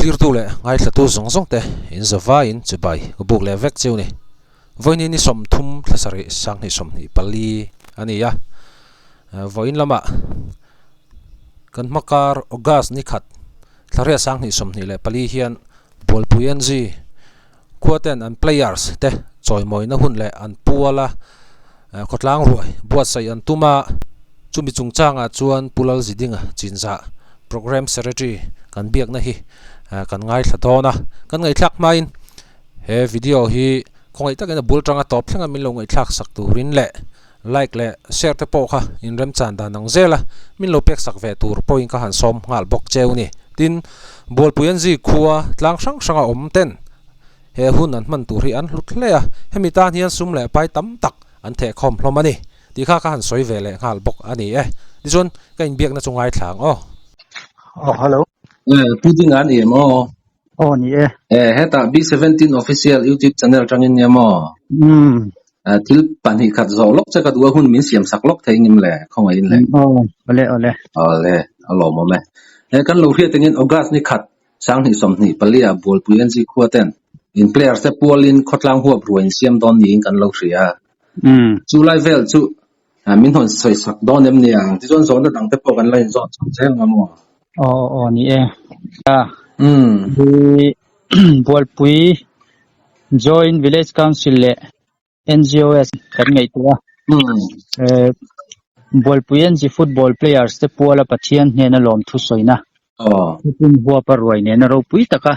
Thlirtu leh ngaithlatu zawng zawng te in zavaiin chibai ka buk leh vek cheu ni. Vawiin ni 30 thla sarih sanghnih 24 a ni a. Vawiin lamah kan hmakar August ni khat thla riat sanghnih 24 hian Bualpui NG khua ten an players te chawimawina hun leh an puala khawtlang ruai buatsaih an tum a. Chumi chungchangah chuan Pu Lalzidinga chinzah Programme Secretary kan biakna hi kan ngaithla dawn a. Kan ngaihthlak hmain he video hi khawngaih takin a bul tanga tawp thlenga min lo ngaihthlak sak turin leh like leh share te pawh kha inremchan dan ang zel a, min lo pek sak ve tur pawhin ka han sawm nghal bawk cheu ni. Tin, Bualpui an zi khua tlang hrang hranga awm ten he hun an hman tur hi an hlut hle a, hemi tan hian sum leh pai tam tak an thehkhawm hlawm a ni tih kha ka han sawi ve leh nghal bawk a ni e. Tichuan, ka inbiakna chu ngaithla ang aw. Aw hello. Pu Dinga a ni em aw? Aw ni e. Hetah B17 Official YouTube channel tangin nia maw? Umm. Thil pahnih khat zawh lawk che ka duh a, hun min siam sak lawk thei ngim le, khawngaih in le. Aw, awle awle. Awle, a lawmawm e. He kan lo hriat engin August ni khat sanghnih 24 ah Bualpui NG khua ten in players te pualin khawtlang huap ruai in siam dawn niin kan lo hria. Umm. Chu lai vel chu min hawn sawi sak dawn em nia, tichuan zawhna dang te pawh kan la inzawt chho zel ang maw? Aw aw ni e. Umm. Hi Bualpui Joint Village Council leh NGOs kan ngaihtuah a. Umm. Bualpui NG football players te puala Pathian hnena lawmthu sawina. Aw. Thupun huapa ruai nena ropui taka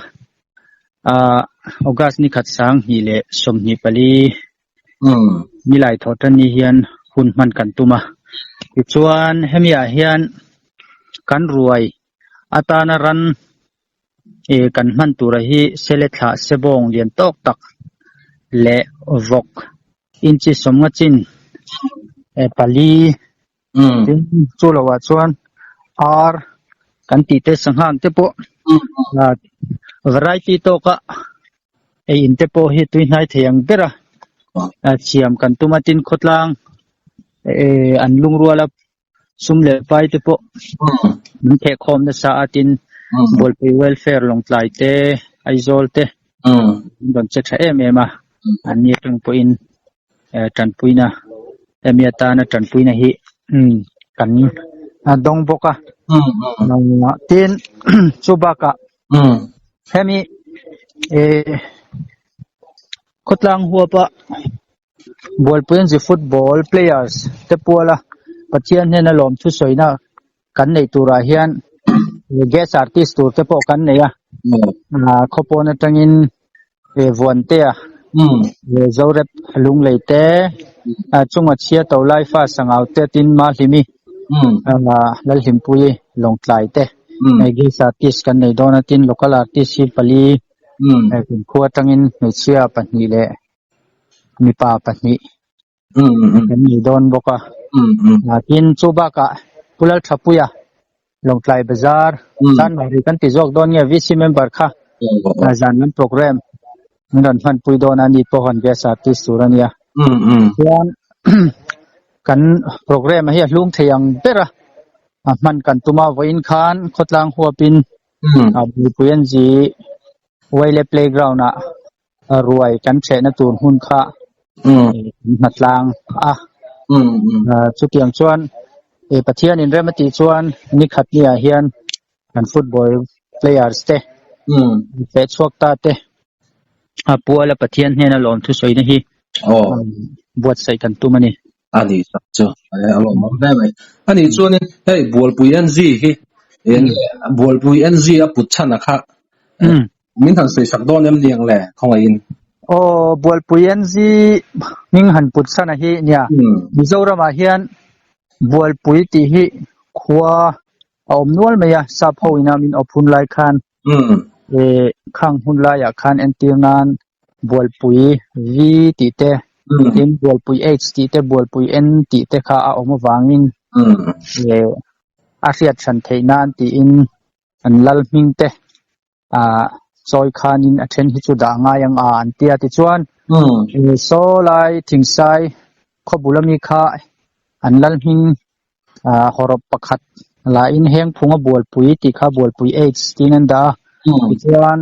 August ni khat 2024 Nilai thawh tan ni hian hun hman kan tum a. Tichuan hemi ah hian kan ruai atana ran eh kan hman tura hi sele thlah sebawng lian tawk tak leh vawk inchi sawmnga chin eh pali tin chu lo ah chuan ar kan tih te sangha ang te pawh variety tawka ei in te pawh hi tui hnai thei ang ber a siam kan tum a tin khawtlang eh an lungrual a sum leh pai te pawh min theh khawm nasa a tin Bualpui welfare Lawngtlai te Aizawl te an rawn che tha em em a an ni atang pawhin eh tanpuina hemi atana tanpuina hi kan dawng bawk a tin chu bakah hemi eh khawtlang huapa Bualpui an zi football players te puala Pathian hnena lawmthu sawina kan neih turah hian guest artist tur te pawh kan nei a khawpawn atangin Vuantea Zorep Lunglei te chunga chhia to lai fa sangau te tin Mahlimi Lalhlimpuii Lawngtlai te guest artist kan nei dawn a tin local artist hi pali khua atangin hmeichhia pahnih leh mipa pahnih kan ni dawn bawk a tin chu bakah Pu Lalthapuia Lawngtlai Bazar Chanmari kan ti zawk dawn nge VC member kha zan lam program min rawn hmanpui dawn a ni pawh han guest artist tur a nia chuan kan program hi a hlung thei ang ber a hman kan tum a vawiin khan khawtlang huapin mipui an zi Waile playground ah ruai kan thehna tur hmun kha hnatlang a chutiang chuan Pathian in rem a tih chuan ni khat ni ah hian kan football players te feh chhuak ta te a puala Pathian hnena lawm thu sawina hi buatsaih kan tum a ni. A ni tak chu a lawmawm hle mai. A nih chuanin hei Bualpui NG hi Bualpui NG a put chhan a kha Min han sawi sak dawn em ni ang le, khawngaihin? Aw, Bualpui NG hming han put chhan a hi nia. Mizoramah hian Bualpui tih hi khua a awm nual mai a, sap ho ina min awp hun lai khan khang hun laiah khan entir nan Bualpui V tih te, tin Bualpui H tih te, Bualpui N tih te kha a awm avangin a hriat hran theih nan tiin an lal hming te ah chawi khanin a then hi chu dah ngai ang a an tia tichuan saw lai thingsai khaw bul ami kha an lal hming ah hawrawp pakhat lahin heng phunga bualpui tih kha bualpui H tiin an dah a. Tichuan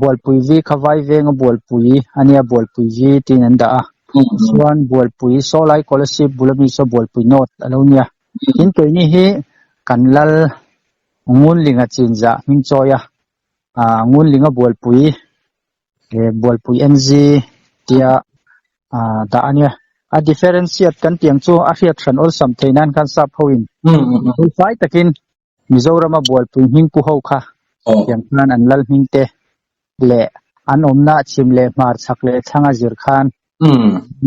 Bualpui V kha vai venga Bualpui a nia Bualpui V tiin an dah a. Tichuan Bualpui Sawlai Kolasib bula mi saw Bualpui North a lo nia. Tin keini hi kan lal Ngunlinga chinzah hming chawi a, Ngunlinga Bualpui Bualpui NG tia dah a nia. A differentiate kan tih ang chu a hriat hran awlsam theih nan khan sap hoin felfai takin Mizorama Bualpui hming pu ho kha tiang khan an lal hming te leh an awmna chhim leh hmar chhak leh thlang a zir khan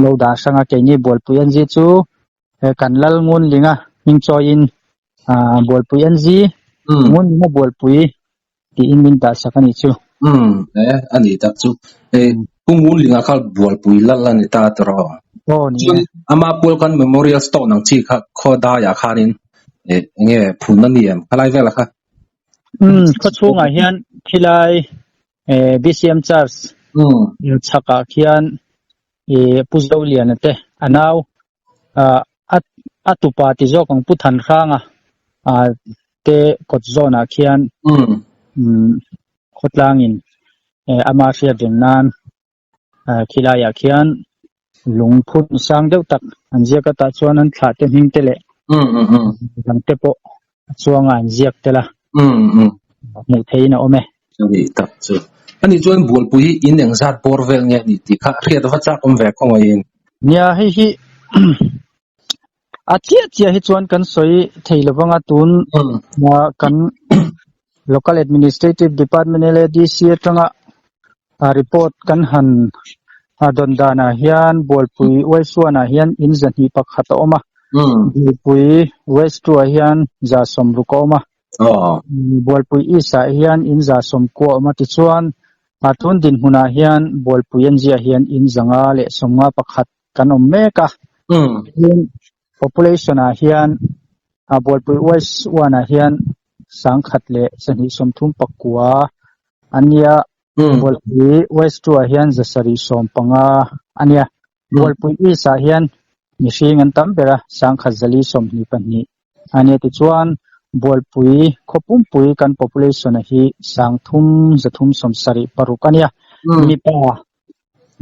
lo dah hrang a. Keini Bualpui NG chu kan lal Ngunlinga hming chawiin Bualpui NG Ngunlinga Bualpui tiin min dah sak a nih chu. Umm e a nih tak chu. E Pu Ngunlinga kha Bualpui lal a ni ta tawh. Aw ni e. Ama pual khan Memorial Stone ang chi kha khaw daiah khanin e enge phun a ni em khalai velah kha? Umm khaw chhungah hian khilai e BCM Church chhakah khian e Pu Zoliana te a nau a tupa ti zawk ang Pu Thanhranga te kawt zawnah khian khawtlangin ama hriat reng nan khilaiah khian lungphun sang deuh tak an ziak a tah chuan an thlah te hming te leh dang te pawh a chuanga an ziak tel a hmuh theihin a awm e. A nih tak chu. A nih chuan Bualpui hi in engzat bawr vel nge a nih tih kha hriat va chak awm ve khawngaihin. Nia hei hi a chiah chiah hi chuan kan sawi thei lo vang a tun kan Local Administrative Department LADC atanga report kan han dawn danah hian Bualpui West 1 ah hian in 201 a awm a, Bualpui West 2 ah hian 160 a awm a. Bualpui East ah hian in 90 a awm a tichuan a tun dinhmunah hian Bualpui an ziah hian in 551 kan awm mek a. Tin population ah hian Bualpui West 1 ah hian 1,239 a nia Bualpui West 2 ah hian 715 a nia. Bualpui East ah hian mihring an tam ber a, 1,422 a nia. Tichuan, Bualpui khaw pumpui kan population a hi 3,376 a nia. Mipa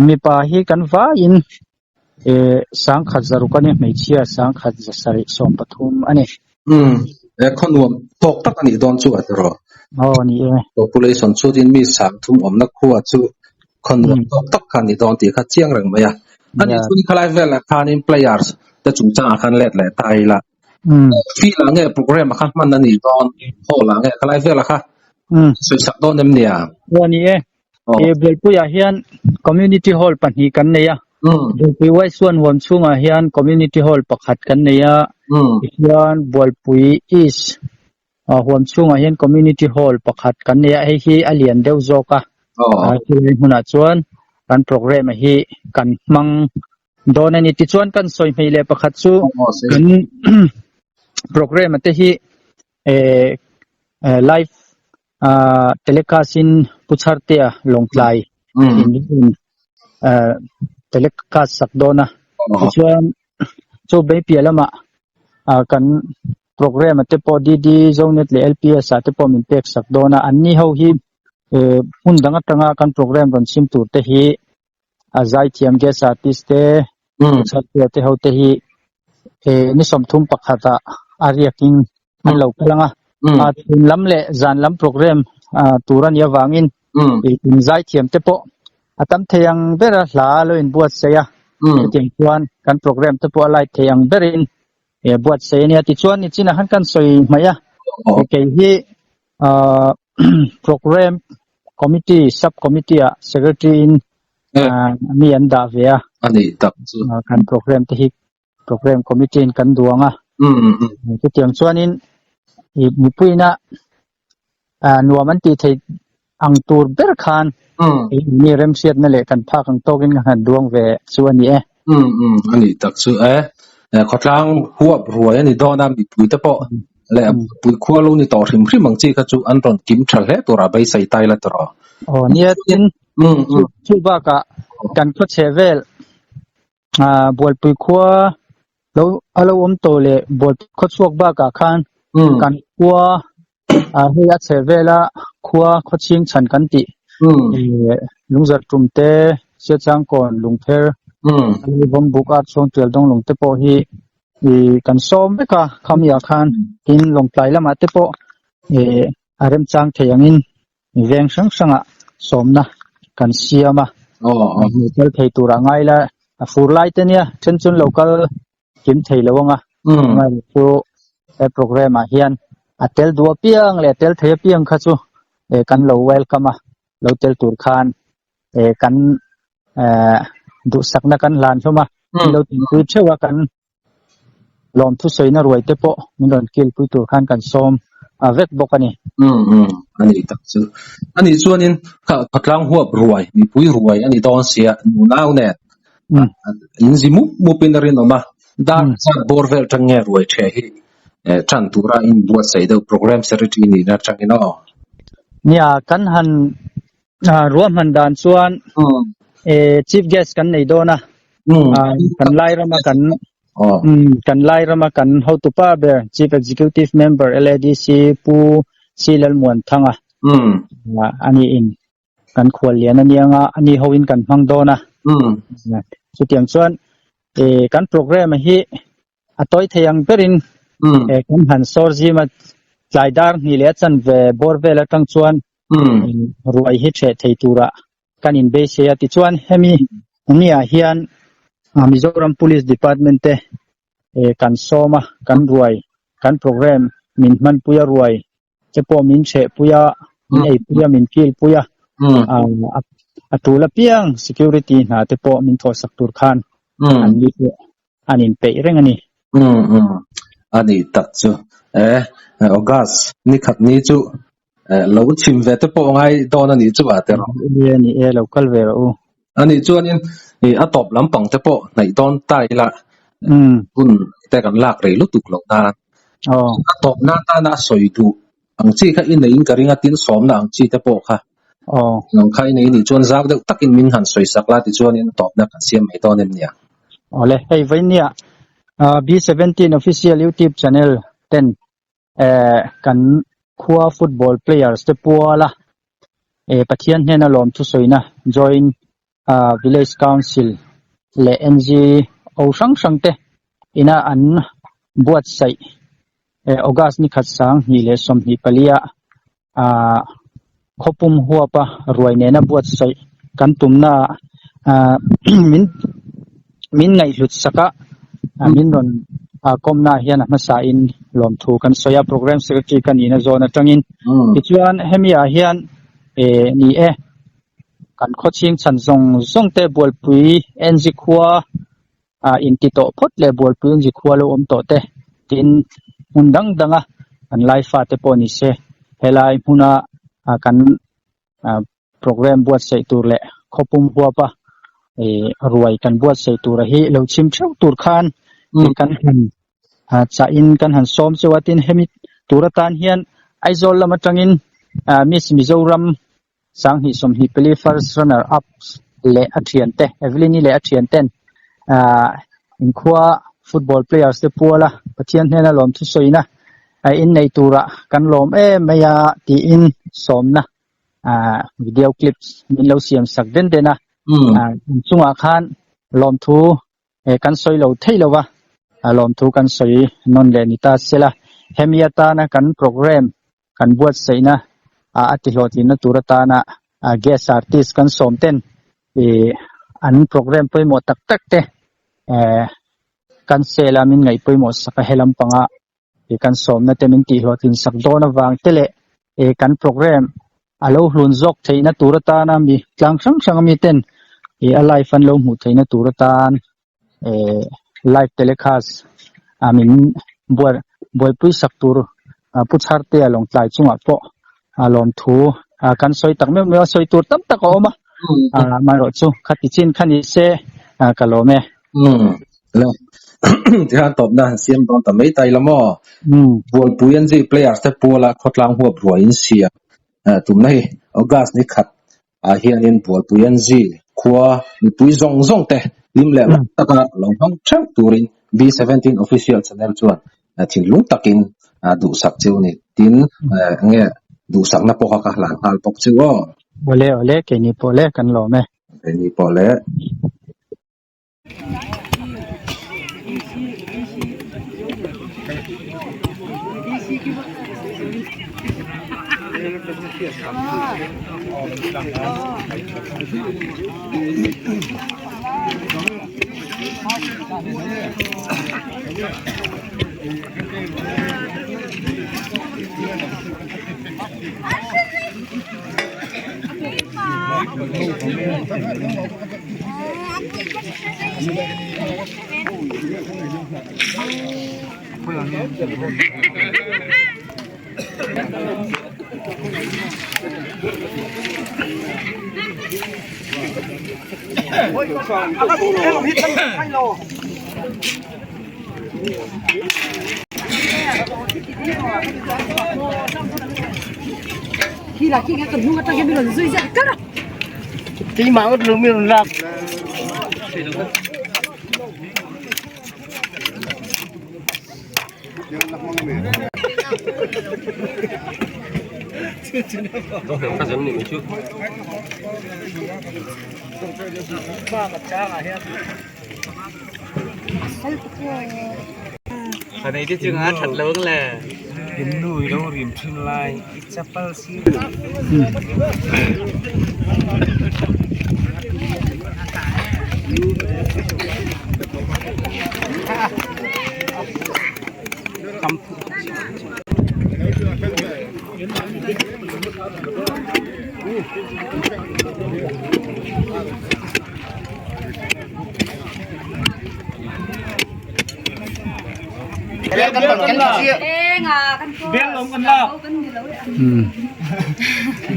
mipa hi kan vaiin 1,100 a nia, hmeichhia 1,713 a ni. Umm, he khaw nuam tawk tak a nih dawn chu a ti rawh. Aw ni e. Population chutin mi 3,000 awmna khua chu khaw nuam tawk tak kha a nih dawn tih kha chiang reng mai a. A nih chuan khalai velah khanin players te chungchangah khan let leh ta ila. Field ah nge program ah kha hman a nih dawn, hall ah nge khalai velah kha sawi sak dawn em nia? Aw ni e. He Bualpuiah hian Community Hall pahnih kan nei a. Bualpui West One huam chhungah hian Community Hall pakhat kan nei a. Tichuan Bualpui East huam chhungah hian Community Hall pakhat kan nei a, hei hi a lian deuh zawk a. Chulai hmunah chuan kan programme hi kan hmang dawn a ni. Tichuan kan sawi hmei leh pakhat chu kan programme te hi live telecast in Pu Chhartea Lawngtlai in telecast sak dawn a. Tichuan chu bei piah lamah kan programme te pawh DD Zonet leh LPS ah te pawh min pek sak dawn a. Anni ho hi hmun dang atanga kan programme rawn chhim tur te hi a zaithiam guest artist te Pu Chhartea te ho te hi ni 31 ah a riakin an lo kal ang a. Chhun lam leh zan lam programme tur a nih avangin in zaithiam te pawh a tam thei ang bera hla lo inbuatsaih a. Chutiang chuan kan programme te pawh a light thei ang berin buatsaih a nia. Tichuan nichinah khan kan sawi hmaih a, kei hi programme committee sub committee ah secretary in mi an dah ve a. A nih tak chu. Kan programme te hi Programme Committee in kan duang a. Chutiang chuanin i mipuiina nuam an tih theih ang tur ber khan mi remhriatna leh kan phak ang tawkin kan han duang ve chu a ni e. A nih tak chu e. Khawtlang huap ruai a ni dawn a, mipui te pawh leh pui khua lo ni tawh hrim hrim ang chi kha chu an rawn kim tha hle turah beisei tai la tawh rawh. Aw nia, tin chu bakah kan khawchhe vel Bualpui khua lo a lo awm tawh leh Bualpui khaw chhuak bakah khan kan khua Hei a chheh vela khua khawchhing chhan kan tih lungzarh tum te, Siachangkawn, Lungpher, Vawmbuk, Archhuang, Tialdawng lung te pawh hi kan sawm vek a khamiah khan tin Lawngtlai lamah te pawh a remchang thei angin veng hrang hrangah sawmna kan siam a, hmuh tel thei turah ngai la a fur lai te nia then chuan lo kal kim thei lo anga chu he program ah hian a tel duh apiang leh a tel thei apiang kha chu kan lo welcome a lo tel tur khan kan duhsakna kan hlan hlawm a min lo tinpui theuh a kan Lawmthu sawina ruai te pawh min rawn kilpui tur khan kan sawm vek bawk a ni. Umm umm a ni tak chu. A nih chuanin kha khawtlang huap ruai, mipui ruai a ni dawn sia, nunau nen in zi mup mup in a rinawm a, dar zat bawr vel tang nge ruai the hi tan tura in buatsaih deuh program secretary nihna atangin aw. Nia, kan han Ruahman dan chuan chief guest kan nei dawn a, kan lai rama kan kan lai rama kan hotupa ber chief executive member LADC Pu C Lalmuanthanga ani in kan khual lian ania nga ani ho in kan hmang dawn a. Chutiang chuan kan program hi A tawi thei ang berin kan han sawr zim a, tlai dar hnih leh a chanve bawr vel atang chuan ruai hi ṭheh thei turah kan inbeisei a. Tichuan hemi niah hian Mizoram Police Department te kan sawm a, kan ruai, kan program min hmanpui a ruai te pawh min ṭhehpui a, min eipui a, min kilpui a, a tul apiang security hna te pawh min thawhsak tur khan an ni pawh an inpeih reng a ni. Umm umm a ni tak chu e August ni khat ni chu lo chhim ve te pawh ngai dawn a nih chu a tiraw? E a ni e lo kal ve rawh u. A nih chuanin a tawp lampang te pawh hnaih dawn ta ila hun te kan lak rei lutuk loh nan a tawp nan tana a sawi duh ang chi kha i neiin ka ring a tin sawmna ang chi te pawh kha ang kha i nei nih chuan zau deuh takin min han sawi sak la tichuanin a tawpna kan siam mai dawn em nia. Awle, hei vawinia B17 official YouTube channel ten kan khua football players te puala Pathian hnena lawm thusawina joint village council leh NGO hrang hrang te ina an buatsaih August ni khat 2024 ah khawpum huapa ruai nena buatsaih kan tumna ah min min ngaihhlut sak a min rawn kawmna hian a hmasa in lawmthu kan sawi a program secretary ka nihna zawn atangin tichuan hemi ah hian eh ni e kan khawchhing chhan zawng zawng te bualpui NG khua ah inti tawh phawt leh bualpui NG khua lo awm tawh te tin hmun dang dang a kan lai fate pawh ni se helai hmuna kan Program buatsaih tur leh khawpum huapa ruai kan buatsaih tura hi lo chhim theuh tur khan kan han chahin kan han sawm cheu a, tin hemi tur atan hian Aizawl lam atangin Miss Mizoram 2024 first runner up leh a thiante Evelyn-i leh a thianten inkhua football players te puala Pathian hnena lawmthu sawina inneih turah kan lawm em mai a tiin sawmna video clips min lo siam sak den den a in chungah khan lawmthu kan sawi lo thei lo va lawmthu kan sawi nawn leh ni ta sela hemi atana kan program kan buatsaihna a ti hlawhtlinna tur atana guest artist kan sawm ten an program pawimawh tak tak te kan sel a min ngaih pawimawh sak a helam panga kan sawmna te min tih hlawhtlin sak dawn avang te leh kan program a lo hlun zawk theihna tur atana mi tlang hrang hrang ami ten a live an lo hmuh theihna tur atan live telecast a min buaipui sak tur Pu Chhartea Lawngtlai chungah pawh lawmthu kan sawi tak meuh meuh a, sawi tur tam tak a awm a, amaherawhchu khati chin kha ni se ka lawm e. Le tikhan tawpna han siam dawn ta mai ta ila maw? Bualpui an zui players te puala khawtlang huap ruai in siam tumna hi August ni khat ah hianin Bualpui an zui khua mipui zawng zawng te hlim leh lam taka lo hmang theuh turin B17 official channel chuan thinlung takin duhsak cheu ni. Tin, enge duhsakna pawh kha ka hlan nghal bawk chu aw. Awle awle, keini pawh le kan lawm e. Keini pawh le.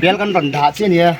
Bel kan rawn dah chiah nia.